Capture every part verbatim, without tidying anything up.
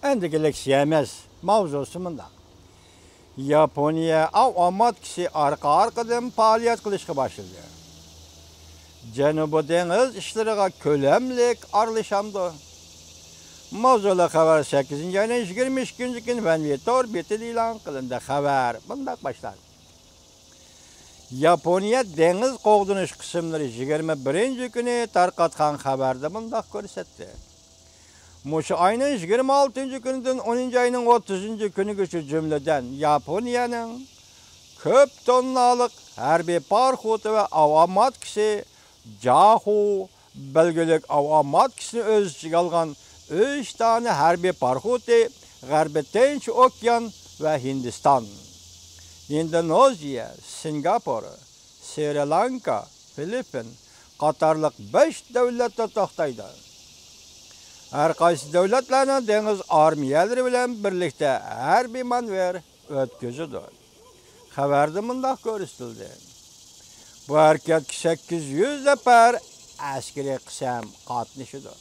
ئەمدىكى لېكسىيەمىز ماۋزۇسى مۇنداق. ياپونىيە ئاۋۇ ئاماتكىسى ئارقا-ئارقىدىن پائالىيەت قىلىشقا باشلىدى. جەنۇبىي دېڭىز ئىشلىرىغا كۆلەملىك ئارىلىشامدۇ؟ ماۋزۇلۇق خەۋەر سەككىزىنچى ئاينىڭ يىگىرمە ئىككىنچى كۈنى ۋەنۋى تور بېتىدە ئېلان قىلىندى. خەۋەر مۇنداق باشلاندى. ياپونىيە دېڭىز قوغدىنىش قىسىملىرى يىگىرمە بىرىنچى كۈنى تارقاتقان خەۋەردە مۇنداق كۆرسەتتى. مۇشۇ ئاينىڭ يىگىرمە ئالتىنچى كۈنىدىن ئونىنچى ئاينىڭ ئوتتۇزىنچى كۈنىگىچە جۈملىدىن ياپونىيەنىڭ كۆپ توننالىق ھەربىي پاراخوتى ۋە ئاۋاماتكىسى جاخۇ بەلگىلىك ئاۋاماتكىسىنى ئۆز ئىچىگە ئالغان ئۈچ دانە ھەربىي پاراخوتى غەربىي تىنچ ئوكيان ۋە ھىندىستان، ھىندونېزىيە، سىنگاپور، سرى لانكا، فىلىپپىن قاتارلىق بەش دۆلەتتە توختايدۇ. ھەر قايسى دۆلەتلەرنىڭ دېڭىز ئارمىيەلىرى بىلەن بىرلىكتە ھەربىي مانېۋىر ئۆتكۈزىدۇ. خەۋەردە مۇنداق كۆرسىتىلدى. بۇ ھەرىكەتكە سەككىز يۈز نەپەر ئەسكىرىي قىسىم قاتنىشىدۇ.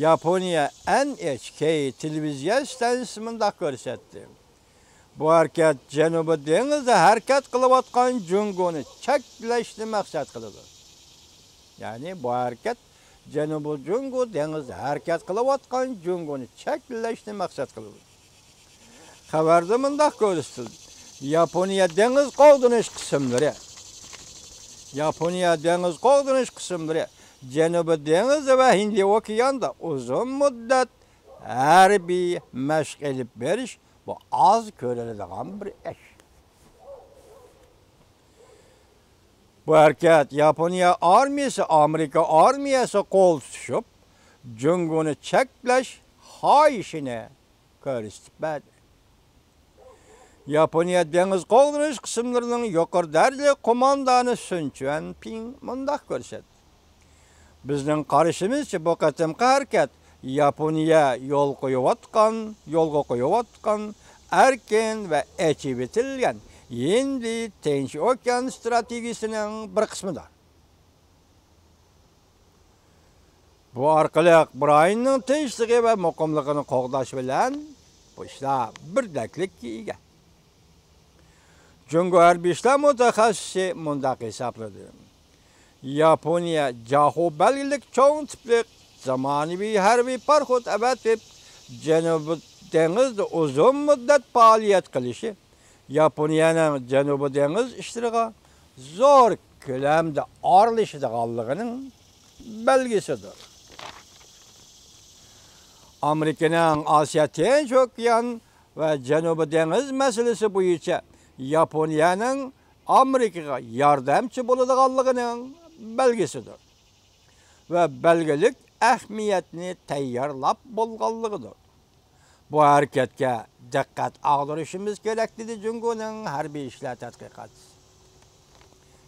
ياپونىيە ئېن ئېچ كېي تېلېۋىزىيە ئىستانسىسى مۇنداق كۆرسەتتى. بۇ ھەرىكەت جەنۇبىي دېڭىزدا ھەرىكەت قىلىۋاتقان جۇڭگونى چەكلەشنى مەقسەت قىلىدۇ. يەنى بۇ ھەرىكەت جەنۇبىي جۇڭگو دېڭىزدا ھەرىكەت قىلىۋاتقان جۇڭگونى چەكلەشنى مەقسەت قىلىدۇ. خەۋەردە مۇنداق كۆرسىتىلدى. ياپونىيە دېڭىز قوغدىنىش قىسىملىرى. ياپونىيە دېڭىز قوغدىنىش قىسىملىرى جەنۇبىي دېڭىز ۋە ھىندىي ئوكياندا ئۇزۇن مۇددەت ھەربىي مەشىق ئېلىپ بېرىش، بۇ ئاز كۆرۈلىدىغان بىر ئىش. بۇ ھەرىكەت ياپونىيە ئارمىيەسى، ئامېرىكا ئارمىيەسى قول تۇتۇشۇپ، جۇڭگونى چەكلەش خاھىشىنى كۆرسىتىپ بەردى. ياپونىيە دېڭىز قوغدىنىش قىسىملىرىنىڭ يۇقىرى دەرىجىلىك قوماندانى سۈن چۈەنپىڭ مۇنداق كۆرسەتتى. بىزنىڭ قارىشىمىزچە، بۇ قېتىمقى ھەرىكەت ياپونىيە يول قويۇۋاتقان، يولغا قويۇۋاتقان ئەركىن ۋە ئېچىۋېتىلگەن ھىندى تىنچ ئوكيان ستراتېگىيىسىنىڭ بىر قىسمىدۇر. بۇ ئارقىلىق بۇ رايوننىڭ تىنچلىقى ۋە مۇقىملىقىنى قوغداش بىلەن بۇ ئىشلار بىردەكلىككە ئىگە. جۇڭگو ھەربىي ئىشلار مۇتەخەسسىسى مۇنداق ھېسابلىدى. ياپونىيە جاخۇ بەلگىلىك چوڭ تىپلىق زامانىۋى ھەربىي پاراخوت ئەۋەتىپ، جەنۇبىي دېڭىزدا ئۇزۇن مۇددەت پائالىيەت قىلىشى ياپونىيەنىڭ جەنۇبىي دېڭىز ئىشلىرىغا زور كۆلەمدە ئارىلىشىدىغانلىقىنىڭ بەلگىسىدۇر. ئامېرىكىنىڭ ئاسىيا تىنچ ئوكيان ۋە جەنۇبىي دېڭىز مەسىلىسى بويىچە ياپونىيەنىڭ ئامېرىكىغا ياردەمچى بولىدىغانلىقىنىڭ بەلگىسىدۇر ۋە بەلگىلىك ئەھمىيەتنى تەييارلاپ بولغانلىقىدۇر. بۇ ھەرىكەتكە دىققەت ئاغدۇرۇشىمىز كېرەك، دېدى جۇڭگونىڭ ھەربىي ئىشلار تەتقىقاتچىسى.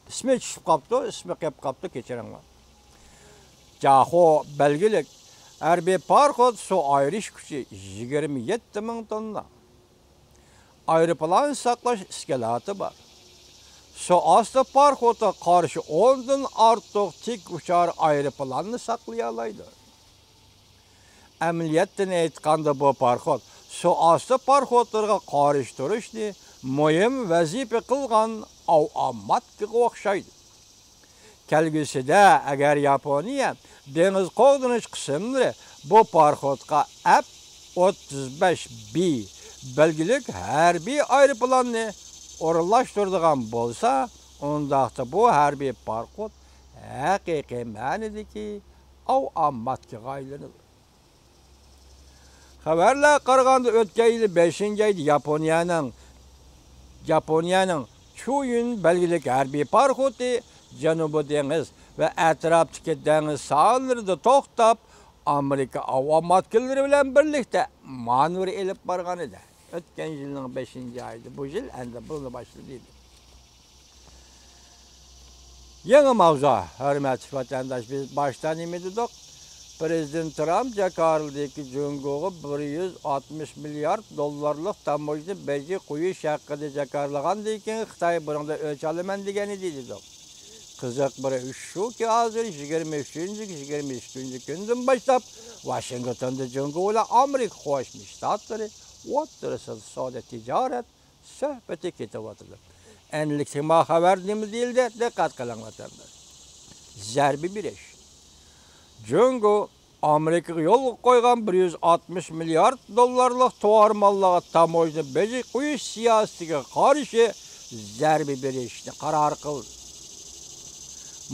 ئىسمى چۈشۈپ قاپتۇ، ئىسمى قېپىپ قاپتۇ، كەچۈرۈڭلار. جاخۇ بەلگىلىك ھەربىي پاراخوت سۇ ئايرىش كۈچى يىگىرمە يەتتە مىڭ توننا. ئايروپىلان ساقلاش ئىسكىلاتى بار. سۇ ئاستى پاراخوتىغا قارشى ئوندىن ئارتۇق تىك ئۇچار ئايروپىلاننى ساقلىيالايدۇ. ئەمەلىيەتتىن ئېيتقاندا، بۇ پاراخوت سۇ ئاستى پاراخوتلىرىغا قارشى تۇرۇشنى مۇھىم ۋەزىپە قىلغان ئاۋاماتكىغا ئوخشايدۇ. كەلگۈسىدە ئەگەر ياپونىيە دېڭىز قوغدىنىش قىسىملىرى بۇ پاراخوتقا ئەپ ئوتتۇز بەش بى بەلگىلىك ھەربىي ئايروپىلاننى ئورۇنلاشتۇرىدىغان بولسا، ئۇنداقتا بۇ ھەربىي پاراخوت ھەقىقىي مەنىدىكى ئاۋاماتكىغا ئايلىنىدۇ. خەۋەرلەرگە قارىغاندا، ئۆتكەن يىلى بەشىنچى ئايدا ياپونىيەنىڭ، ياپونىيەنىڭ چۇيۈن بەلگىلىك ھەربىي پاراخوتى جەنۇبىي دېڭىز ۋە ئەتراپتىكى دېڭىز ساھىللىرىدا توختاپ، ئامېرىكا ئاۋاماتكىلىرى بىلەن بىرلىكتە مانېۋىر ئېلىپ بارغان ئىدى. ئۆتكەن يىلنىڭ بەشىنچى ئايىدا، بۇ يىل ئەمدى بۇنى باشلىدى. يېڭى ماۋزۇ، ھۆرمەتلىك ۋەتەنداش، بىز باشتا نېمە دېدۇق؟ پىرېزىدېنت ترامپ جاكارتىدىكى جۇڭگوغا بىر يۈز ئاتمىش مىليارد دوللارلىق تاموژنا بېجى قويۇش ھەققىدە جاكارلىغاندىن كېيىن، خىتاي بۇنىڭدا ئۆچ ئالىمەن دېگەن ئىدى دېدۇق. قىزىق بىر ئىش شۇكى، ھازىر يىگىرمە ئۈچىنچى، يىگىرمە ئىككىنچى كۈندىن باشلاپ ۋاشىنگتوندا جۇڭگو بىلەن ئامېرىكا قوشما شتاتلىرى ئوتتۇرىسىدا سودا تىجارەت سۆھبىتى كېتىۋاتىدۇ. ئەمدىلىكتە ما خەۋەردە نېمە دېيىلدى؟ دىققەت قىلىڭ، ۋەتەنداش. زەربە بېرىش. جۇڭگو ئامېرىكىغا يولغا قويغان بىر يۈز ئاتمىش مىليارد دوللارلىق تاۋار ماللارغا تاموژنا بېجى قويۇش سىياسىتىگە قارشى زەربە بېرىشنى قارار قىلدى.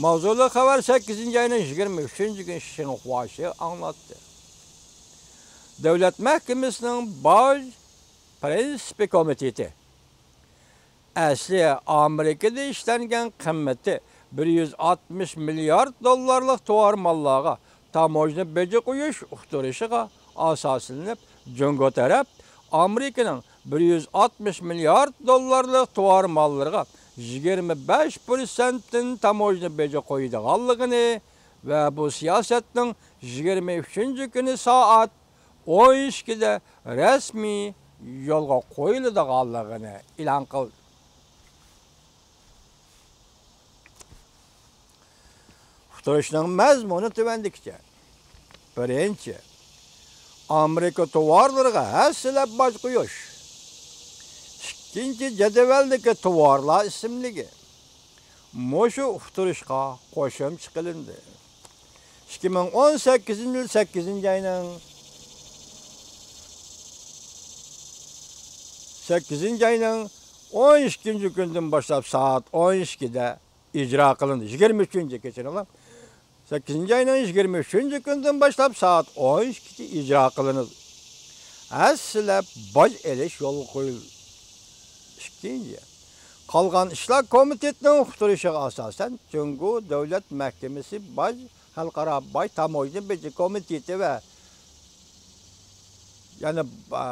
ماۋزۇلۇق خەۋەر سەككىزىنچى ئاينىڭ يىگىرمە ئۈچىنچى كۈنى شىنخۇا شى ئاڭلاتتى. دۆلەت مەھكىمىسىنىڭ باج پرىنسىپى كومىتېتى ئەسلى ئامېرىكىدا ئىشلەنگەن قىممىتى بىر يۈز ئاتمىش مىليارد دوللارلىق تاۋار ماللارغا تاموژنا بېجى قويۇش ئۇقتۇرۇشىغا ئاساسلىنىپ، جۇڭگو تەرەپ ئامېرىكىنىڭ بىر يۈز ئاتمىش مىليارد دوللارلىق تاۋار ماللىرىغا يىگىرمە بەش پىرسەنتتىن تاموژنا بېجى قويىدىغانلىقىنى ۋە بۇ سىياسەتنىڭ يىگىرمە ئۈچىنچى كۈنى سائەت ئون ئىككىدە رەسمىي يولغا قويۇلىدىغانلىقىنى ئېلان قىلدى. ئۇقتۇرۇشنىڭ مەزمۇنى تۆۋەندىكىچە. بىرىنچى، ئامېرىكا تاۋارلىرىغا ھەسسىلەپ باج قويۇش. ئىككىنچى، جەدۋەلدىكى تاۋارلار ئىسىملىكى. مۇشۇ ئۇقتۇرۇشقا قوشۇمچە قىلىندى. ئىككى مىڭ ئون سەككىزىنچى يىل سەككىزىنچى ئاينىڭ، سەككىزىنچى ئاينىڭ ئون ئىككىنچى كۈنىدىن باشلاپ سائەت ئون ئىككىدە ئىجرا قىلىندى. يىگىرمە ئۈچىنچى، كەچۈرۈڭلار. سەككىزىنچى ئاينىڭ يىگىرمە ئۈچىنچى كۈنىدىن باشلاپ سائەت ئون ئىككىچە ئىجرا قىلىنىدۇ. ھەسسىلەپ باج ئېلىش يولغا قويۇلدى. ئىككىنچى، قالغان ئىشلار كومىتېتىنىڭ ئۇقتۇرۇشىغا ئاساسەن، جۇڭگو دۆلەت مەھكىمىسى باج، خەلقئارا باج تاموژنا بېجى كومىتېتى ۋە يەنە، ئا،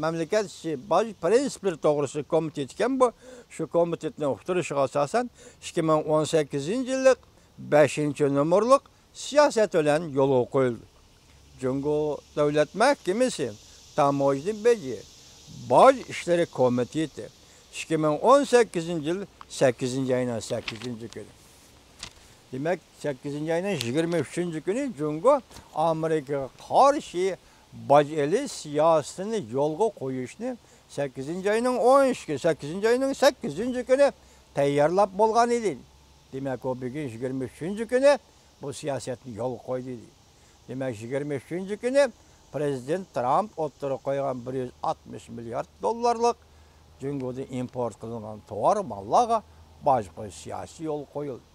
مەملىكەت ئىچى باج پىرىنسىپلىرى توغرىسىدىكى كومىتېت ئىكەن بۇ. شۇ كومىتېتنىڭ ئۇقتۇرۇشىغا ئاساسەن، ئىككى مىڭ ئون سەككىزىنچى يىللىق بەشىنچى نومۇرلۇق سىياسەت بىلەن يولغا قويۇلدى. جۇڭگو دۆلەت مەھكىمىسى تاموژنا بېجى باج ئىشلىرى كومىتېتى، ئىككى مىڭ ئون سەككىزىنچى يىل سەككىزىنچى ئاينىڭ سەككىزىنچى كۈنى. دېمەك، سەككىزىنچى ئاينىڭ يىگىرمە ئۈچىنچى كۈنى جۇڭگو ئامېرىكىغا قارشى باج ئېلىش سىياسىتىنى يولغا قويۇشنى سەككىزىنچى ئاينىڭ ئون ئىككى، سەككىزىنچى ئاينىڭ سەككىزىنچى كۈنى تەييارلاپ بولغان ئىدى. دېمەك، ئۇ بۈگۈن يىگىرمە ئۈچىنچى كۈنى بۇ سىياسەتنى يولغا قويدى. دېمەك، يىگىرمە ئۈچىنچى كۈنى پىرېزىدېنت ترامپ ئوتتۇرىغا قويغان بىر يۈز ئاتمىش مىليارد دوللارلىق جۇڭگودىن ئىمپورت قىلىنغان تاۋار ماللارغا باج قويۇش سىياسىتى يولغا قويۇلدى.